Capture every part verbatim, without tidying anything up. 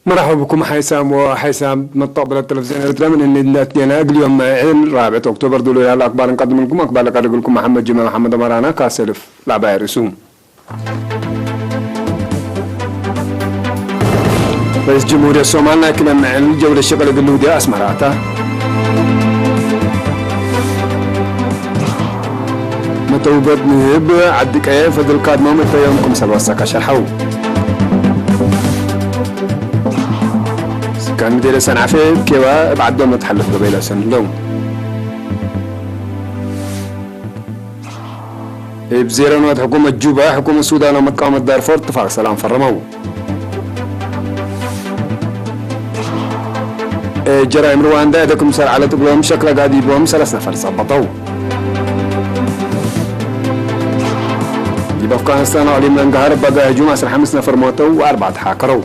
መርሐባ ብኩም ሓይሳም ወሓይሳም መስተቅበለት ተለፍዝዮን ኤረትርያ ምን እኒ እንዴ አትኔና፣ እግል ዮም መዕል ራብዕት ኦክቶበር ዱሉይ ለሀለ አክባር እንቀድምልኩም። አክባር ለቀርግልኩም መሐመድ ጅመ መሐመድ አመራና። ካሰልፍ ለአባይ ርእሱ። ረኢስ ጅምሁርየት ሶማል ናይ ክለ መዕል ጀውለት ሽቅል እግል ልውዴ አስመረ አተ። መተውበት ንህብ ዐዲ ቀየ ፈድል ካድሞም እተ ዮም ክምሰል ወሰከ ሸርሐው። ስካን ምዴርየት ሰንዓፈ እብ ኬዋ እብ ዐዶም ለትሐልፍ ገበይል አሰንለው። እብ ዜሮ ንዋት ሕኩመት ጁባ፣ ሕኩመት ሱዳን ወመትቃወመት ዳርፎር እትፋቅ ሰላም ፈረመው። ጀራይም ሩዋንዳ እደ ክምሰል ዐለት እግሎም ሸክለ ጋዲቦም ሰለስ ነፈር ጸበጠው። ዲብ አፍጋኒስታን አቅሊም ለንገሀር እበ ጋይ ህጁም ዐስር ሐምስ ነፈር ሞተው ወአርበዕ ተሓከረው።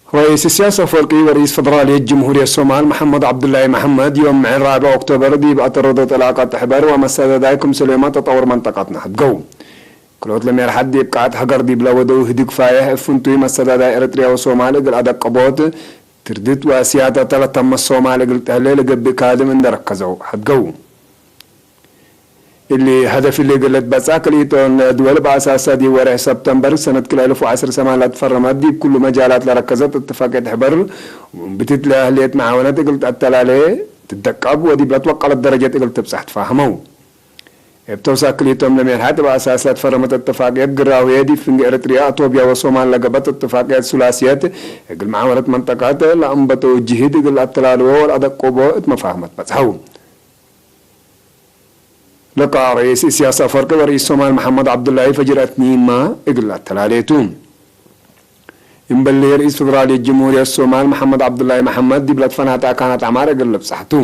ረኢስ እስያስ አፈወርቂ ወረኢስ ፈደራልየት ጅምሁርየት ሶማል መሐመድ ዐብዱላሂ መሐመድ፣ ዮም ምዕል ራብዕ ኦክቶበር ዲብ አተረዶ ጠላቀት ሕበር ወመሰዳዳይ ክምሰልዮመ ተጠውር መንጠቀትነ ሐድገው። ክልኦት ለሜርሐት ዲብ ቃዕት ሀገር ዲብለ ወደው ህድግ ፋዬሕ እብ ፍንቱይ መሰዳዳይ ኤረትርያ ወሶማል እግል አደቀቦት፣ ትርድት ወሲያደተ ለተመ ሶማል እግል ተህሌ ለገብእ ካድም እንዴ ረከዘው ሐድገው። እሊ ሀደፍ እሊ እግል ልትበጸሕ ክልኢቶን ድወል በአሳሰ ዲብ ወሬሕ ሰብተምበር ሰነት ክልኤ አልፍ ወዐስር ሰማን ለትፈረመት ዲብ ኩሉ መጃላት ለረከዘት እትፋቅየት ሕበር ወእንብትት ለህሌት መዓወነት እግል ተአተላሌ ትደቀብ ወዲብ ለትወቀለት ደረጀት እግል ትብጸሕ ትፋህመው። እብ ተውሳክ ክልኢቶም ለሜርሐት እብ አሳስ ለትፈረመት እትፋቅየት ግራውየ ዲብ ፍንጌ ኤረትርያ፣ አቶብያ ወሶማል ለገብአት እትፋቅየት ሱላስየት እግል መዓወነት መንጠቀት ለአንበተው ጅህድ እግል አተላልዎ ወለአደቁቦ እት መፋህመት በጽሐው። ለቃ ረኢስ እስያስ አፈወርቂ ወረኢስ ሶማል መሐመድ ዐብዱላሂ ፈጅር አትኒንማ እግል አተላሌቱ። እምበሊ ረኢስ ፈደራልየት ጅምሁርየት ሶማል መሐመድ ዐብዱላሂ መሐመድ ዲብ ለትፈናተ አካናት ዐማር እግል ልብጸሕ ቱ።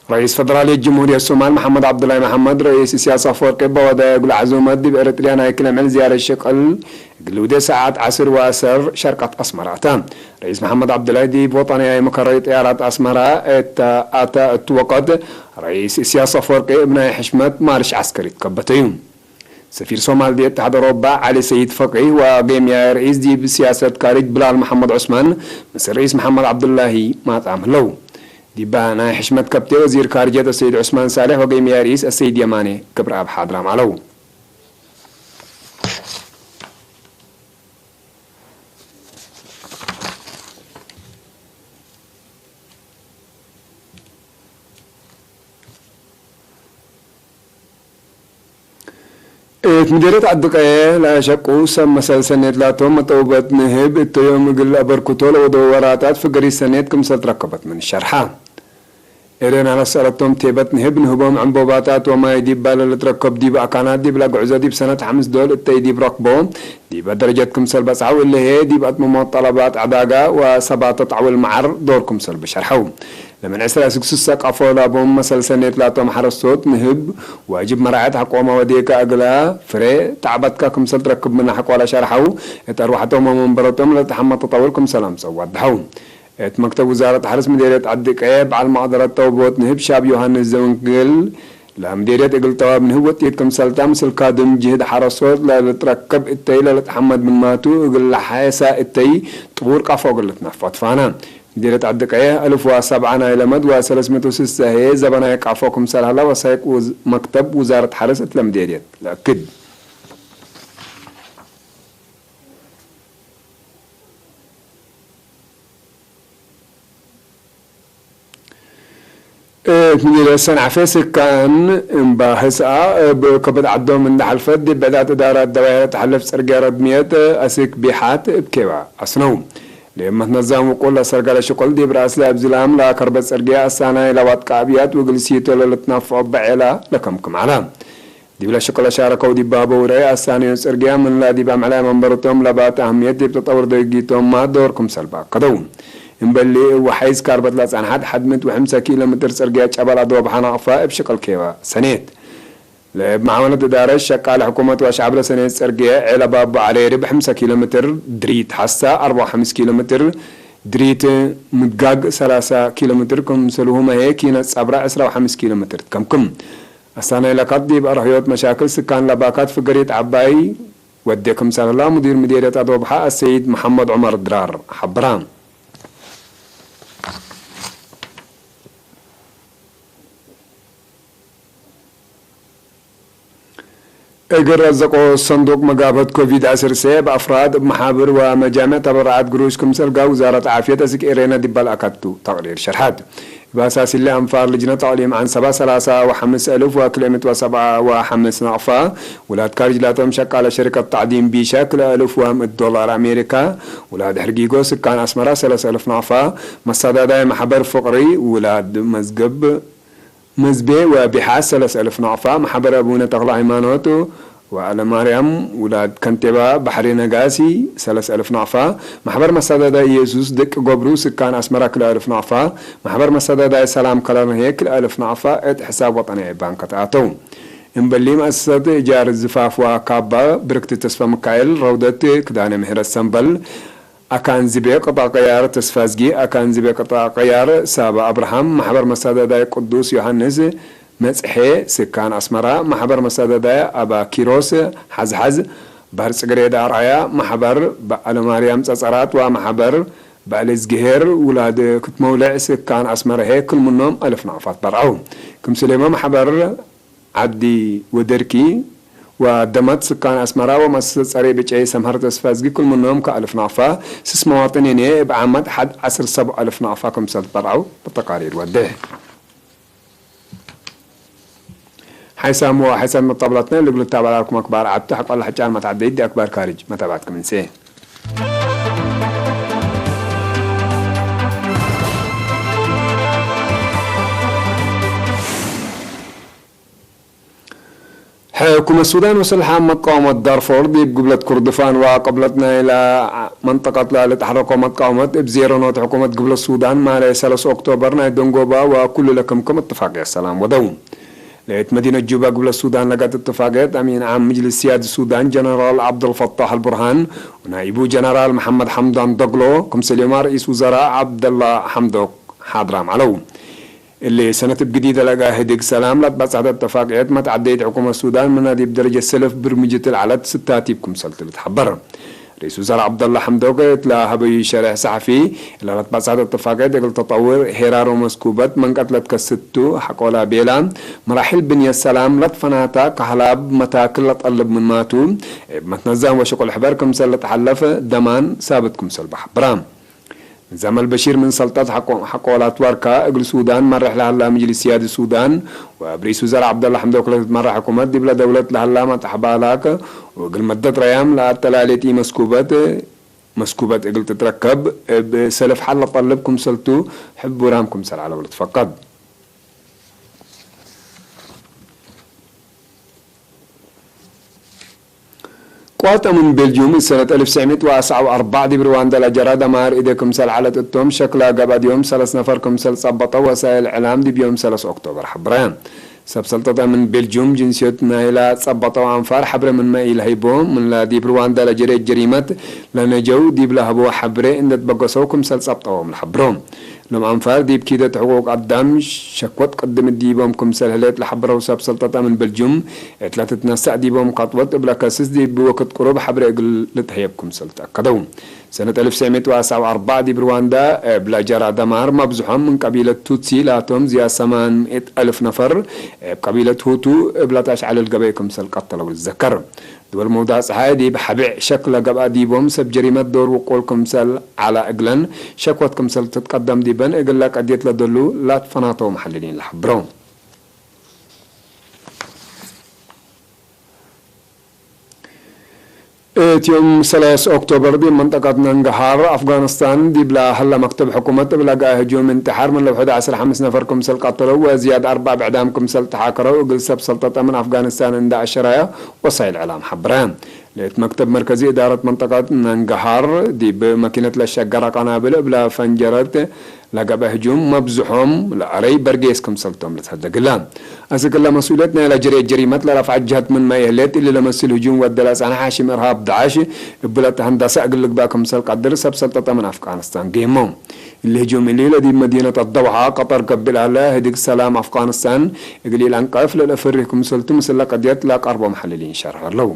ረኢስ ፈደራልየት ጅምሁርየት ሶማል መሐመድ ዐብዱላሂ መሐመድ ረኢስ እስያስ አፈወርቂ እበ ወደየ እግሉ ዐዙመት ዲብ ኤረትርያ ናይ ክለ ምዕል ዝያረት ሽቅል እግል ልውዴ ሰዓት ዐስር ወአሰር ሸርቀት አስመረ አተ። ረኢስ መሐመድ ዐብዱላሂ ዲብ ወጠንያይ መከረይ ጠያራት አስመረ እተ አተ እቱ ወቅት፣ ረኢስ እስያስ አፈወርቂ እብ ናይ ሕሽመት ማርሽ ዐስከሪ ትከበተዩ። ሰፊር ሶማል ዲብ ተሐደሮባ ዐሊ ሰይድ ፈቂህ ወጌምያይ ረኢስ ዲብ ሲያሰት ካርጅ ብላል መሐመድ ዑስማን ምስል ረኢስ መሐመድ ዐብዱላሂ ማጽአም ህለው። ዲባ ናይ ሕሽመት ከብቴ ወዚር ካርጀት አሰይድ ዑስማን ሳልሕ ወጌምያይ ረኢስ አሰይድ የማኔ ክብረአብ ሓድራም ዐለው። እት ምዴርየት ዐዲ-ቀየ ለአሸቁ ሰብ መሰል ሰኔት ላቶም መጠውበት ንህብ እተ ዮም እግል አበርክቶ ለወደው ወራጣት ፍገሪት ሰኔት ክምሰል ትረከበት ምን ሸርሐ። ኤሬና ለሰአለቶም ቴበት ንህብ ንህቦም ዕንቦባታት ወማይ ዲብ ባለ ልትረከብ ዲብ አካናት ዲብለ ጉዕዞ ዲብ ሰነት ሐምስ ዶል እተይ ዲብ ረክቦ ዲበ ደረጀት ክምሰል በጽሐው እሊ ህዬ ዲብ አትመሞት ጠለባት ዐዳጋ ወሰባተ ተዕዊል መዓር ዶር ክምሰል ብሸርሐው። ለምን ዕስራ እስክ ስሰ ቀፎ ላቦም መሰል ሰኔት ላቶም ሐረስቶት ንህብ ዋጅብ መራዐት ሐቆመ ወዴከ እግለ ፍሬ ተዕበትከ ክምሰል ትረክብ ምነ ሐቆ ለሸርሐው፣ እት አርወሐቶም ወመንበረቶም ለልትሐመ ተጠውር ክምሰል አምጸው ወደሐው። እት መክተብ ውዛረት ሐርስ ምዴርየት ዐዲ-ቀየ በዐል መቅደረት ተውቦት ንህብ ሻብ ዮሐንስ ዘወንጌል ለምዴርየት እግል ተዋብ ንህብ ወጥየት ክምሰልታ ምስል ካድም ጅህድ ሐረሶት ለልትረከብ እተይ ለልትሐመድ ምንማቱ እግል ለሐየሳ እተይ ጥቡር ቀፎ እግል ልትነፈት ፋና። ምዴርየት ዐዲ-ቀየ አልፍ ወሰብዓ ናይ ለመድ ወሰለስ ምእት ወስሰ ህዬ ዘበናይ ቀፎ ክምሰል ሀላ ወሳይቅ ውዝ-፣ መክተብ ውዛረት ሐርስ እት ለምዴርየት ለአክድ። እት ምዲርየት ሰንዓፈ ስካን እምባህስአ እብ ከብድ ዐዶም እንዴ ሐልፈት፣ ዲብ ብዕዳት እዳራት ደዋይር ተሐልፍ ጽርግያ ረድምየት አስክ ቢሓት እብ ኬባ አስነው። ለእመት ነዛም ውቁል ለሰርገለ ሽቁል ዲብ ረአስለ እብ ዝላም ለአከርበ ጽርግያ አሳናይ ለዋጥቃ አብያት ወግልሲቶ ለልትናፈዖ በዔላ ለከምክም ዐለ። ዲብለ ሽቅለ ሻረከው ዲብ ባበው ረአይ አሳንዮ ጽርግያ ምንላ ዲብ አምዕላይ መንበረቶም ለባተ አህምየት ዲብ ተጠውር ደጊቶምመ ዶር ክምሰል በአከደው። እምበሊ እብ ወሐይዝ ካርበት ለጸንሐት ሐድ ምእት ወሐምሰ ኪሎ ሜትር ጽርግያ ጨበል አድወ በሐ ናቅፋ እብ ሽቅል ኬባ ሰኔት። ለእብ መዓወነት እዳረት ሸቃለ ሕኩመት ወሸዐብ ለሰኔት ጽርግያ ዔለ ባቡ ዐሌሪ እብ ሐምሰ ኪሎ ሜትር፣ ድሪት ሐሳ አርበዕ ወሐምስ ኪሎ ሜትር፣ ድሪት ምድጋግ ሰላሳ ኪሎ ሜትር ክምሰልሁመ ህዬ ኪነት ጸብራ ዕስራ ወሐምስ ኪሎ ሜትር ትከምክም። አሳናይ ለካት ዲብ አርሕዮት መሻክል ስካን ለባካት ፍገሪት ዐባይ ወዴ ክምሰል ህላ ሙዲር ምዴርየት አዶብሐ አሰይድ መሐመድ ዑመር ድራር ሐብራ። እግል ረዘቆ ሰንዱቅ መጋብሀት ኮቪድ ዐሰርተ እብ አፍራድ፣ እብ መሓብር ወመጃምዕ ተበረዓት ግሩሽ ክምሰል ጋር ውዛረት ዓፍየት አስክ ኤሬነ ዲበ ለአከቱ ተቅሪር ሸርሐት። እብ አሳሲለ አንፋር ልጅነ ተዕሊም ዐንሰባ ሰላሳ ወሐምስ አልፍ ወክልኤ ምእት ወሰብዓ ወሐምስ ነቅፋ ውላድ ካርጅ ላቶም ሸቃለ ሸሪከት ተዕዲም ቢሸ ክልኤ አልፍ ወምእት ዶላር አሜሪካ፣ ውላድ ሕርጊጎ ስካን አስመራ ሰለስ አልፍ ነቅፋ፣ መሳዳዳይ መሕበር ፍቅሪ ውላድ መዝገብ መዝቤ ወቢሓስ ሰለስ አልፍ ነቅፋ፣ መሕበር አቡነ ተክለ ሃይማኖት ወአለማርያም ውላድ ከንቴባ ባሕሪ ነጋሲ ሰለስ አልፍ ነቅፋ፣ መሕበር መሳዳዳይ ኢየሱስ ደቂ ገብሩ ስካን አስመራ ክልኤ አልፍ ነቅፋ፣ መሕበር መሳዳዳይ ሰላም ከለርንሄ ክልኤ አልፍ ነቅፋ እት ሕሳብ ወጠንያይ ባንክ ተአተው። እምበሊ መአሰሰት እጃር ዝፋፍ ወካባ ብርክት ተስፈ ሚካኤል፣ ረውደት ክዳነ ምህረት ሰምበል፣ አካንዝቤ ቅጣ ቅያር ተስፋዝጊ፣ አካንዝቤ ቅጣ ቅያር ሳባ አብርሃም፣ መሕበር መሳዳዳይ ቅዱስ ዮሐንስ መጽሔ ስካን አስመራ፣ መሕበር መሳዳዳይ አባ ኪሮስ ሐዝሐዝ፣ ባር ጽግሬዳ አርአያ፣ መሕበር በዓለ ማርያም ጸጸራት ወመሕበር በዓለ እዝግሄር ውላድ ክትመውልዕ ስካን አስመረሄ ክል ምኖም አልፍ ነቅፋት በርዐው። ክምስሌመ መሕበር ዐዲ ወደርኪ ወደመት ስካን አስመራ ወመሰሰት ጸሬ ብጨይ ሰምሀር ተስፋዝጊ ክል ምኖም ከአልፍ ናቅፋ፣ ስስ መዋጥኒኔ እብ ዓመት ሐድ ዐስር ሰብዑ አልፍ ናቅፋ ክምሰል ትበርዐው ለተቃሪር ወዴ። ሓይሳም ወሓይሳም መጣብላትና ልግሉ ታባላልኩም አክባር ዐብቲ ሐቆላ ሕጫን መትዓደይት ዲ አክባር ካርጅ መታብዓትኩም እንሴ። ሕኩመት ሱዳን ወሰልሓ መቃወመት ዳርፎር ዲብ ግብለት ኩርድፋን ወአቀብለት ናይላ መንጠቀት ለልትሐረኮ መቃወመት እብ ዜሮ ኖት ሕኩመት ግብለት ሱዳን ማለ ሰለስ ኦክቶበር ናይ ደንጎባ ወኩሉ ለክምክም እትፋቅየት ሰላም ወደው። ለእት መዲነት ጁባ ግብለት ሱዳን ለገት እትፋቅየት አሚን ዓም ምጅልስ ሲያድ ሱዳን ጀነራል ዐብደልፈታሕ አልቡርሃን ወናይቡ ጀነራል መሐመድ ሐምዳን ደግሎ ክምሰል ዮማ ርኢስ ውዘራእ ዐብደላ ሐምዶክ ሓድራም ዐለው። እሊ ሰነት እብ ግዲደ ለአጋ ህድግ ሰላም ለአትበጽሐት እትፋቅየት መትዓደይት ሕኩመት ሱዳን ምነ ዲብ ደረጀት ሰልፍ ብርምጅት ለዐለት ስታቲብ ክምሰልቱ ልትሐበር። ርኢስ ውዘራእ ዐብደላ ሐምዶክ እት ለሀበዩ ሸሬሕ ሰሐፊ፣ እለ ለአትበጽሐት እትፋቅየት እግል ተጠውር ሄራር ወመስኩበት መንቀት ለትከስት ቱ ሐቆላ ቤላ፣ መራሒል ብንየት ሰላም ለትፈናታ፣ ከህላብ መታክል ለጠልብ ምንማቱ፣ እብ መትነዛም ወሽቁል ሕበር ክምሰል ልትሐለፍ ደማን ሳብት ክምሰል በሐብራ። ንዛም አልበሺር ምን ሰልጠት ሐቆ-፣ ሐቆላት ዋርካ እግል ሱዳን መርሕ ለሀላ ምጅልስ ሲያዲ ሱዳን ወእብ ርኢስ ውዘራእ ዐብደላ ሐምዶክ ለትትመራሕ ሕኩመት ዲብለ ደውለት ለሀላ መትሐባላክ ወእግል መደት ረያም ለአተላሌት ኢመስኩበት፣ መስኩበት እግል ትትረከብ እብ ሰልፍ ሐል ለጠልብ ክምሰልቱ ሕቡራም ክምሰል ዐለው ልትፈቀድ። ቋጠ ምን ቤልጁም እት ሰነት አልፍ ትስዕ ምእት ወአስዓ ወአርበዕ ዲብ ርዋንዳ ለጀራ ደማር እዴ ክምሰል ዐለት እቶም ሸክለ ገብአ ዲዮም ሰለስ ነፈር ክምሰል ጸበጠው ወሳይል ዕላም ዲብ ዮም ሰለስ ኦክቶበር ሐብረ። ሰብ ሰልጠጠ ምን ቤልጁም ጅንስዮት ናይላ ጸበጠው አንፋር ሐብረ ምንመ ኢለሀይቦ፣ ምንላ ዲብ ርዋንዳ ለጀሬት ጀሪመት ለነጀው ዲብ ለሀበው ሐብሬ እንዴ ትበገሰው ክምሰል ጸብጠዎም ለሐብሮ። እሎም አንፋር ዲብ ኪደት ሕቁቅ አዳም ሸክወት ቅድም ዲቦም ክምሰል ህሌት ለሐበረው ሰብ ሰልጠጠ ምን በልጁም፣ እት ለትትነሰእ ዲቦም ከጥወት እብ ለከስስ ዲብ ወክድ ቅሩብ ሐብሬ እግል ልትሀየብ ክምሰል ተአከደው። ሰነት አልፍ ትስዕ ምእት ወአስዓ ወአርበዕ ዲብ ርዋንዳ እብ ለጀራ ደማር መብዝሖም ምን ቀቢለት ቱትሲ ላቶም ዝያድ ሰማን ምእት አልፍ ነፈር እብ ቀቢለት ሁቱ እብ ለተአሽዐልል ገበይ ክምሰል ቀተለው ልትዘከር። ድወል መውዳዕ ጸሓይ ዲብ ሐብዕ ሸክ ለገብአ ዲቦም ሰብ ጀሪመት ዶር ውቁል ክምሰል ዐላ እግለን ሸክወት ክምሰል ትትቀደም ዲበን እግለ ቀድየት ለደሉ ላትፈናተው መሐልሊን ለሐብሮ። እት ዮም ሰለስ ኦክቶበር ዲብ መንጠቀት ነንገሃር አፍጋንስታን ዲብላ ሀላ መክተብ ሕኩመት እብ ለገአ ህጁም እንትሓር ምን ለውሕድ ዐስር ሐምስ ነፈር ክምሰል ቀተለው ወዝያድ አርበዕ ብዕዳም ክምሰል ተሓከረው እግል ሰብ ሰልጠጠ ምን አፍጋንስታን እንዳ አሸራየ ወሳይል ዕላም ሐብረ። ለእት መክተብ መርከዚ እዳረት መንጠቀት ነንገሃር ዲብ መኪነት ለሸገረ ቀናብል እብለ ፈንጀረት ለገብአ ህጁም መብዝሖም ለአረይ በርጌስ ክምሰልቶም ልትሀደግለ። አስክ እለ መስኡልየት ናይለ ጀሬት ጀሪመት ለረፍዐት ጀህት ምንመ ይህሌት እሊ ለመስል ህጁም ወደ ለጸንሐ ሽም እርሃብ ዳዕሽ እብ ለተሀንደሰ እግል ልግበእ ክምሰል ቀድር ሰብ ሰልጠጠ ምን አፍጋንስታን ጌሞ። እሊ ህጁም እሊ ለዲብ መዲነት አደውሐ ቀጠር ገብእ ለሀለ ህድግ ሰላም አፍጋንስታን እግል ኢለአንቀፍ ለለፍርህ ክምሰልቱ ምስለ ቀድየት ለቀርቦ መሐልሊን ሸርሕ ዐለው።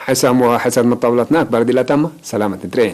ሕሳም ወሐሰድ መጣብላትና አክባር ዲላ ታማ። ሰላመት ንትርኤ።